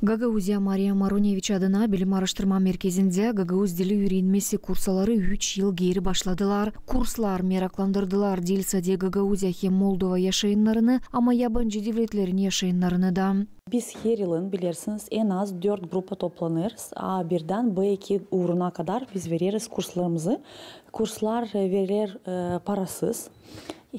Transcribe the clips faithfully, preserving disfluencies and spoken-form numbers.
Gagauziya Mariya Maruneviç adına bilim aaraştırma merkezindä gagauz dili üürenmesi kursaları üç yıl geeri başladılar. Kurslar meraklandırdılar diil sade Gagauziya hem Moldova yaşayannarını, ama yabancı devletlerin yaşayannarını da. Biz her yılın, bilersiniz, en az dört grupa toplanêrız. A birdän B iki uuruna kadar biz vereriz kurslarımızı. Kurslar, e, veriler, e, parasız.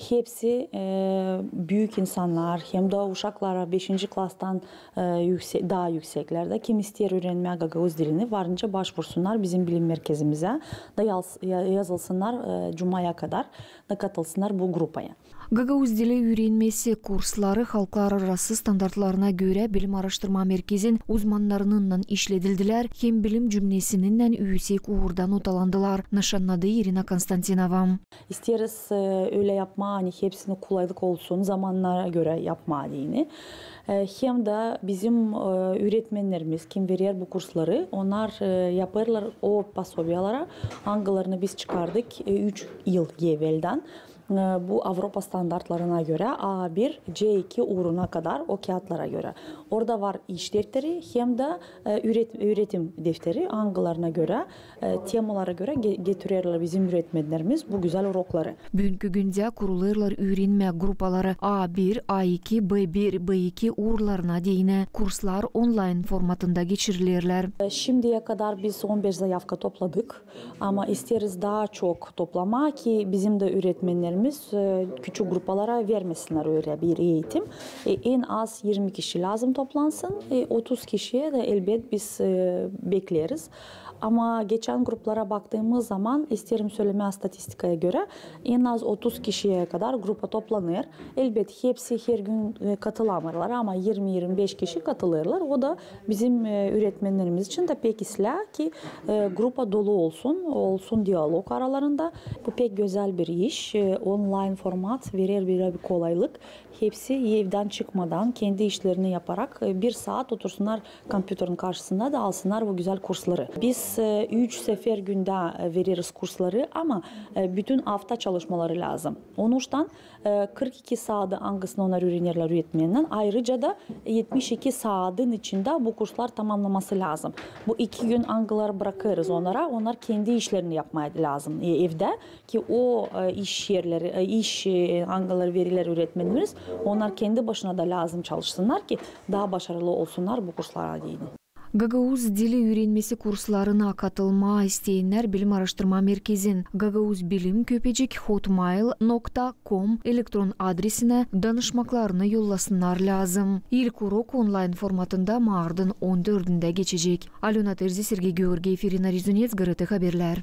Hepsi, e, büük insannar hem dä uşaklara beşinci klastan, e, ükse-, taa ükseklerdä. Kim isteer üürenmää gagauz dilini, varınca başvursunnar bizim bilim merkezimizä da yaz-, ya-, yazılsınnar, e, cumaya kadar da katılsınnar bu grupaya. Gagauz dili üürenmesi kursları halklararası standartlarına görä bilim aaraştırma merkezin uzmannarınnan işledildilär hem bilim cümlesininnän üüsek uurda notalandılar, nışannadı İrina Konstantinova. İsteeriz, e, ölä yapmaa, ani hepsinä kolaylık olsun, zamannara görä yapmaa deyni. E, hem dä bizim, e, üüretmennerimiz, kim verer bu kursları, onnar, e, yapêrlar o posobiyaları, angılarını biz çıkardık, e, üç yıl eveldän. E, bu Avropa standartlarına görä A bir, C iki uuruna kadar o kiyatlara görä. Orada var iş defteri hem dä, e, üüret-, üüretim defteri, angılarına görä, e, temalara görä ge-, getirerlär bizim üüretmennerimiz bu gözäl urokları. Büünkü gündä kurulêrlar üürenmä grupaları A bir, A iki, B bir, B iki uurlarına deyni. Kurslar onlayn formatında geçirilerlär. E, şimdiyä kadar biz on beş zayavka topladık. Ama isteeriz taa çok toplamaa, ki bizim dä üüretmennerimiz, e, küçük grupalara vermesinnär ölä bir eğitim. E, en az irmi kişi lääzım toplansın, e, otuz kişiyä dä elbet biz, e, bekleeriz. Ama geçän gruplara baktıımız zaman, isteerim sölemää, statistikaya görä, en az otuz kişiyä kadar grupa toplanêr. Elbet, hepsi hergün, e, katılamêêrlar, ama irmi-irmi beş kişi katılêrlar. O da bizim, e, üüretmennerimiz için dä pek islää, ki, e, grupa dolu olsun, olsun dialog aralarında. Bu pek gözäl bir iş. E, onlayn format verer bir, bir kolaylık. Hepsi evdän çıkmadan, kendi işlerini yaparak, e, bir saat otursunnar kompyuterin karşısında da alsınnar bu gözäl kursları. Biz, e, üç sefer gündä, e, vereriz kursları, ama, e, bütün afta çalışmaları lääzım. Onuştan, e, kırk iki saadı, angısını onnar üürenerlär üüretmennän, ayırıca da etmiş iki saadın içindä bu kurslar tamamnaması lääzım. Bu iki gün, angıları brakêrız onnara, onnar kendi işlerini yapmaa lääzım, e, evdä, ki o, e, iş erleri, e, iş, e, angıları verer üüretmennerimiz, onnar kendi başına da lääzım çalışsınnar, ki taa başarılı olsunnar bu kurslara deyni. Gagauz dili üürenmesi kurslarına katılmaa isteyennär bilim aaraştırma merkezin gagauzbilim köpecik hotmail nokta kom elektron adresinä danışmaklarını yollasınnar lääzım. İlk urok onlayn formatında martın on dördündä geçecek. Alöna Terzi, Sergey Georgiev, İrina Rezunets, GRT Haberlär.